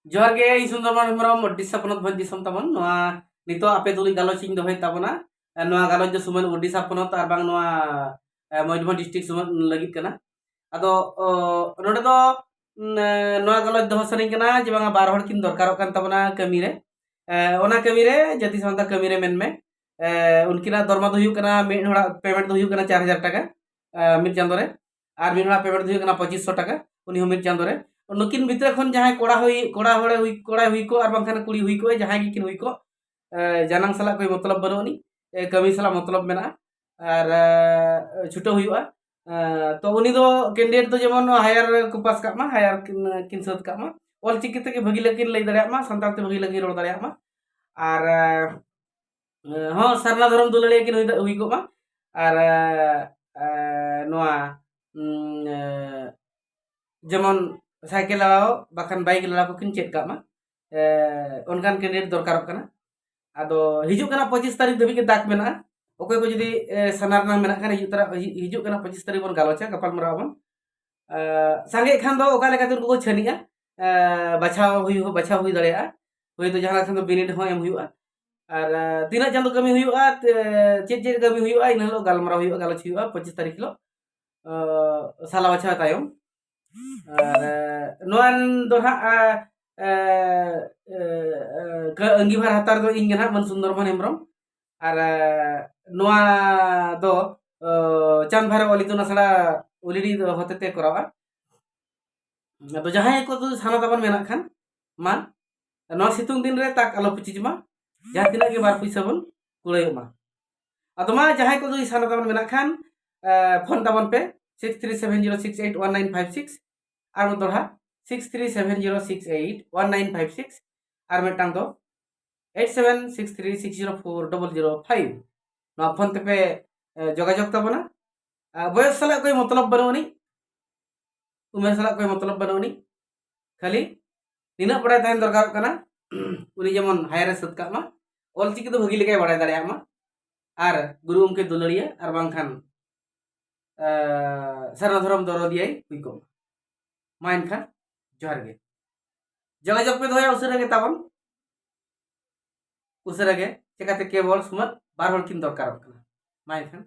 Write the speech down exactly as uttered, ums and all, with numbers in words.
ᱡᱚᱦᱟᱨ ᱜᱮ, ᱤᱧ ᱥᱩᱱᱫᱚᱨᱢᱳᱦᱚᱱ ᱦᱮᱢᱵᱨᱚᱢ, ᱳᱰᱤᱥᱟ ᱯᱚᱱᱚᱛ ᱵᱷᱚᱸᱡᱽ ᱫᱤᱥᱚᱢ ᱛᱟᱵᱚᱱ᱾ ᱱᱚᱣᱟ ᱱᱤᱛᱚᱜ ᱟᱯᱮ ᱛᱩᱞᱩᱡ ᱜᱟᱞᱚᱪ ᱤᱧ ᱫᱚᱦᱚᱭᱮᱫ ᱛᱟᱵᱚᱱᱟ᱾ ᱮ, ᱱᱚᱣᱟ ᱜᱟᱞᱚᱪ ᱫᱚ ᱥᱩᱢᱟᱹᱱ ᱳᱰᱤᱥᱟ ᱯᱚᱱᱚᱛ ᱟᱨ ᱵᱟᱝ ᱱᱚᱣᱟ, ᱮ, ᱢᱚᱭᱩᱨᱵᱷᱚᱸᱡᱽ ᱰᱤᱥᱴᱨᱤᱠᱴ ᱥᱩᱢᱟᱹᱱ ᱞᱟᱹᱜᱤᱫ ᱠᱟᱱᱟ᱾ ᱟᱫᱚ, ᱚ, ᱱᱚᱰᱮ ᱫᱚ, ᱩᱢ, ᱮ, ᱱᱚᱣᱟ ᱜᱟᱞᱚᱪ ᱫᱚᱦᱚ ᱥᱟᱱᱟᱧ ᱠᱟᱱᱟ ᱡᱮ ᱵᱟᱝᱟ ᱵᱟᱨ ᱦᱚᱲ ᱠᱤᱱ ᱫᱚᱨᱠᱟᱨᱚᱜ ᱠᱟᱱ ᱛᱟᱵᱚᱱᱟ ᱠᱟᱹᱢᱤ ᱨᱮ᱾ ᱮ, ᱚᱱᱟ ᱠᱟᱹᱢᱤ ᱨᱮ ᱡᱟᱹᱛᱤ ᱥᱟᱶᱛᱟ ᱠᱟᱹᱢᱤ ᱨᱮ ᱢᱮᱱᱢᱮ, ᱮ, ᱩᱱᱠᱤᱱᱟᱜ ᱫᱚᱨᱢᱟ ᱫᱚ ᱦᱩᱭᱩᱜ ᱠᱟᱱᱟ, ᱢᱤᱫ ᱦᱚᱲᱟᱜ ᱯᱮᱢᱮᱱᱴ ᱫᱚ ᱦᱩᱭᱩᱜ ᱠᱟᱱᱟ ᱪᱟᱨ ᱦᱟᱡᱟᱨ ᱴᱟᱠᱟ, ᱮ, ᱢᱤᱫ ᱪᱟᱸᱫᱳ ᱨᱮ᱾ ᱟᱨ ᱢᱤᱫ ᱦᱚᱲᱟᱜ ᱯᱮᱢᱮᱱᱴ ᱫᱚ ᱦᱩᱭᱩᱜ ᱠᱟᱱᱟ ᱯᱚᱸᱪᱤᱥ ᱥᱚ ᱴᱟᱠᱟ, ᱩᱱᱤ ᱦᱚᱸ ᱢᱤᱫ ᱪᱟᱸᱫᱳ ᱨᱮ᱾ ᱱᱩᱠᱤᱱ ᱵᱷᱤᱛᱨᱤ ᱠᱷᱚᱱ ᱡᱟᱦᱟᱸᱭ ᱠᱚᱲᱟ ᱦᱩᱭ, ᱠᱚᱲᱟ ᱦᱚᱲᱮ ᱦᱩᱭ, ᱠᱚᱲᱟᱭ ᱦᱩᱭ ᱠᱚᱜ ᱟᱨ ᱵᱟᱝᱠᱷᱟᱱ ᱠᱩᱲᱤ ᱦᱩᱭ ᱠᱚᱜ, ᱡᱟᱦᱟᱸᱭ ᱜᱮᱠᱤᱱ ᱦᱩᱭ ᱠᱚᱜ, ᱮ, ᱡᱟᱱᱟᱝ ᱥᱟᱞᱟᱜ ᱠᱳᱭ ᱢᱚᱛᱞᱚᱵ ᱵᱟᱹᱱᱩᱜ ᱟᱹᱱᱤᱡ, ᱮ, ᱠᱟᱹᱢᱤ ᱥᱟᱞᱟᱜ ᱢᱚᱛᱞᱚᱵ ᱢᱮᱱᱟᱜᱼᱟ ᱟᱨ, ᱮ, ᱪᱷᱩᱴᱟᱹᱣ ᱦᱩᱭᱩᱜᱼᱟ᱾ ᱮ, ᱛᱚ ᱩᱱᱤ ᱫᱚ ᱠᱮᱱᱰᱤᱰᱮᱴ ᱫᱚ ᱡᱮᱢᱚᱱ ᱦᱟᱭᱟᱨ ᱠᱚ ᱯᱟᱥ ᱠᱟᱜ ᱢᱟ, ᱦᱟᱭᱟᱨ ᱠᱤᱱ, ᱠᱤᱱ ᱥᱟᱹᱛ ᱠᱟᱜ ᱢᱟ, ᱚᱞ ᱪᱤᱠᱤ ᱛᱮᱜᱮ ᱵᱷᱟᱹᱜᱤ ᱞᱮᱠᱤᱱ ᱞᱟᱹᱭ ᱫᱟᱲᱮᱭᱟᱜ ᱢᱟ, ᱥᱟᱱᱛᱟᱲ ᱛᱮ ᱵᱷᱟᱹᱜᱤ ᱞᱮᱠᱤᱱ ᱨᱚᱲ ᱫᱟᱲᱮᱭᱟᱜ ᱢᱟ᱾ ᱟᱨ, ᱮ, ᱦᱚᱸ, ᱥᱟᱨᱱᱟ ᱫᱷᱚᱨᱚᱢ ᱫᱩᱞᱟᱹᱲᱤᱭᱟᱹ ᱠᱤᱱ ᱦᱩᱭ ᱫᱟ-, ᱦᱩᱭ ᱠᱚᱜ ᱢᱟ᱾ ᱟᱨ, ᱮ, ᱮ, ᱱᱚᱣᱟ, ᱩᱢ, ᱮ, ᱡᱮᱢᱚᱱ ᱥᱟᱭᱠᱮᱞ ᱞᱟᱲᱟᱣ ᱵᱟᱠᱷᱟᱱ ᱵᱟᱭᱤᱠ ᱞᱟᱲᱟᱣ ᱠᱚᱠᱤᱱ ᱪᱮᱫ ᱠᱟᱜ ᱢᱟ, ᱮ, ᱚᱱᱠᱟᱱ ᱠᱮᱱᱰᱤᱰᱮᱴ ᱫᱚᱨᱠᱟᱨᱚᱜ ᱠᱟᱱᱟ᱾ ᱟᱫᱚ ᱦᱤᱡᱩᱜ ᱠᱟᱱᱟ ᱯᱚᱸᱪᱤᱥ ᱛᱟᱹᱨᱤᱠᱷ ᱫᱷᱟᱹᱵᱤᱡ ᱜᱮ ᱫᱟᱜᱽ ᱢᱮᱱᱟᱜᱼᱟ᱾ ᱚᱠᱚᱭ ᱠᱚ ᱡᱩᱫᱤ, ᱮ, ᱥᱟᱱᱟ ᱨᱮᱱᱟᱜ ᱢᱮᱱᱟᱜ ᱠᱷᱟᱱ, ᱦᱤᱡᱩᱜ ᱛᱟᱨᱟ-, ᱦᱤ-, ᱦᱤᱡᱩᱜ ᱠᱟᱱᱟ ᱯᱚᱸᱪᱤᱥ ᱛᱟᱹᱨᱤᱠᱷ ᱵᱚᱱ ᱜᱟᱞᱚᱪᱟ, ᱜᱟᱯᱟᱞ ᱢᱟᱨᱟᱣ ᱟᱵᱚᱱ᱾ ᱮ, ᱥᱟᱸᱜᱮᱜ ᱠᱷᱟᱱ ᱫᱚ ᱚᱠᱟ ᱞᱮᱠᱟᱛᱮ ᱩᱱᱠᱩ ᱠᱚ ᱪᱷᱟᱹᱱᱤᱜᱼᱟ, ᱮ, ᱵᱟᱪᱷᱟᱣ ᱦᱩᱭ ᱦᱚᱸ, ᱵᱟᱪᱷᱟᱣ ᱦᱩᱭ ᱫᱟᱲᱮᱭᱟᱜᱼᱟ᱾ ᱦᱳᱭᱛᱳ ᱡᱟᱦᱟᱸ ᱞᱮᱠᱟ ᱠᱷᱟᱱ ᱫᱚ ᱵᱤᱱᱤᱰ ᱦᱚᱸ ᱮᱢ ᱦᱩᱭᱩᱜᱼᱟ᱾ ᱟᱨ, ᱮ, ᱛᱤᱱᱟᱹᱜ ᱪᱟᱸᱫᱳ ᱠᱟᱹᱢᱤ ᱦᱩᱭᱩᱜᱼᱟ, ᱛᱮ-, ᱪᱮᱫ ᱪᱮᱫ ᱠᱟᱹᱢᱤ ᱦᱩᱭᱩᱜᱼᱟ, ᱤᱱᱟᱹ ᱦᱤᱞᱳᱜ ᱜᱟᱞᱢᱟᱨᱟᱣ ᱦᱩᱭᱩᱜᱼᱟ, ᱜᱟᱞᱚᱪ ᱦᱩᱭᱩᱜᱼᱟ ᱯᱚᱸᱪᱤᱥ ᱛᱟᱹᱨᱤᱠᱷ ᱦᱤᱞᱳᱜ, ᱮ, ᱥᱟᱞᱟ ᱵᱟᱪᱷᱟᱣ ᱛᱟᱭᱚᱢ᱾ ᱟᱨ, ᱮ, ᱱᱚᱣᱟ ᱫᱚ ᱦᱟᱸᱜ, ᱮ, ᱮ, ᱮ, ᱮ, ᱠᱟ-, ᱟᱺᱜᱤᱵᱷᱟᱨ ᱦᱟᱛᱟᱣ ᱫᱚ ᱤᱧ ᱜᱮ ᱦᱟᱸᱜ, ᱢᱟᱹᱱ ᱥᱩᱱᱫᱚᱨ ᱢᱳᱦᱚᱱ ᱦᱮᱢᱵᱨᱚᱢ᱾ ᱟᱨ, ᱮ, ᱱᱚᱣᱟ ᱫᱚ, ᱚ, ᱪᱟᱸᱫᱽ ᱵᱷᱟᱭᱨᱚ ᱚᱞ ᱤᱛᱩᱱ ᱟᱥᱲᱟ ᱩᱞᱤᱰᱤ ᱫᱚ ᱦᱚᱛᱮᱛᱮ ᱠᱚᱨᱟᱣᱟ᱾ ᱟᱫᱚ ᱡᱟᱦᱟᱸᱭ ᱠᱚ ᱡᱩᱫᱤ ᱥᱟᱱᱟ ᱛᱟᱵᱚᱱ ᱢᱮᱱᱟᱜ ᱠᱷᱟᱱ, ᱢᱟ, ᱱᱚᱣᱟ ᱥᱤᱛᱩᱝ ᱫᱤᱱ ᱨᱮ ᱛᱟᱠ ᱟᱞᱚ ᱯᱩᱪᱤᱡ ᱢᱟ, ᱡᱟᱦᱟᱸ ᱛᱤᱱᱟᱹᱜ ᱜᱮ ᱵᱟᱨ ᱯᱩᱭᱥᱟᱹ ᱵᱚᱱ ᱠᱩᱲᱟᱹᱭᱚᱜ ᱢᱟ᱾ ᱟᱫᱚ ᱢᱟ, ᱡᱟᱦᱟᱸᱭ ᱠᱚ ᱡᱩᱫᱤ ᱥᱟᱱᱟ ᱛᱟᱵᱚᱱ ᱢᱮᱱᱟᱜ ᱠᱷᱟᱱ, ᱮ, ᱯᱷᱳᱱ ᱛᱟᱵᱚᱱ ᱯᱮ, six three seven zero six eight one nine five six᱾ ᱟᱨ ᱢᱤᱫ ᱫᱚᱲᱦᱟ, six three seven zero six eight one nine five six᱾ ᱟᱨ ᱢᱤᱫᱴᱟᱝ ᱫᱚ eight seven six three six zero four double zero five᱾ ᱱᱚᱣᱟ phone ᱛᱮᱯᱮ, ᱮ, ᱡᱳᱜᱟᱡᱳᱜᱽ ᱛᱟᱵᱚᱱᱟ᱾ ᱟ, ᱵᱚᱭᱚᱥ ᱥᱟᱞᱟᱜ ᱠᱳᱭ ᱢᱚᱛᱞᱚᱵ ᱵᱟᱹᱱᱩᱜ ᱟᱹᱱᱤᱡ, ᱩᱢᱮᱨ ᱥᱟᱞᱟᱜ ᱠᱳᱭ ᱢᱚᱛᱞᱚᱵ ᱵᱟᱹᱱᱩᱜ ᱟᱹᱱᱤᱡ, ᱠᱷᱟᱹᱞᱤ ᱱᱤᱱᱟᱹᱜ ᱵᱟᱲᱟᱭ ᱛᱟᱦᱮᱱ ᱫᱚᱨᱠᱟᱨᱚᱜ ᱠᱟᱱᱟ, ᱩᱱᱤ ᱡᱮᱢᱚᱱ ᱦᱟᱭᱟᱨ ᱮ ᱥᱟᱹᱛ ᱠᱟᱜ ᱢᱟ, ᱚᱞ ᱪᱤᱠᱤ ᱫᱚ ᱵᱷᱟᱹᱜᱤ ᱞᱮᱠᱟᱭ ᱵᱟᱲᱟᱭ ᱫᱟᱲᱮᱭᱟᱜ ᱢᱟ, ᱟᱨ ᱜᱩᱨᱩ ᱜᱚᱢᱠᱮ ᱫᱩᱞᱟᱹᱲᱤᱭᱟᱹ ᱟᱨ ᱵᱟᱝᱠᱷᱟᱱ, ᱮ, ᱥᱟᱨᱱᱟ ᱫᱷᱚᱨᱚᱢ ᱫᱚᱨᱚᱫᱤᱭᱟᱹᱭ ᱦᱩᱭ ᱠᱚᱜ ᱢᱟ᱾ ᱢᱟ ᱮᱱᱠᱷᱟᱱ ᱡᱚᱦᱟᱨ ᱜᱮ᱾ ᱡᱳᱜᱟᱡᱳᱜᱽ ᱯᱮ ᱫᱚᱦᱚᱭᱟ ᱩᱥᱟᱹᱨᱟ ᱜᱮ ᱛᱟᱵᱚᱱ, ᱩᱥᱟᱹᱨᱟ ᱜᱮ᱾ ᱪᱮᱠᱟᱛᱮ ᱠᱮᱵᱚᱞ ᱥᱩᱢᱟᱹᱫ ᱵᱟᱨ ᱦᱚᱲ ᱠᱤᱱ ᱫᱚᱨᱠᱟᱨᱚᱜ ᱠᱟᱱᱟ᱾ ᱢᱟ ᱮᱱᱠᱷᱟᱱ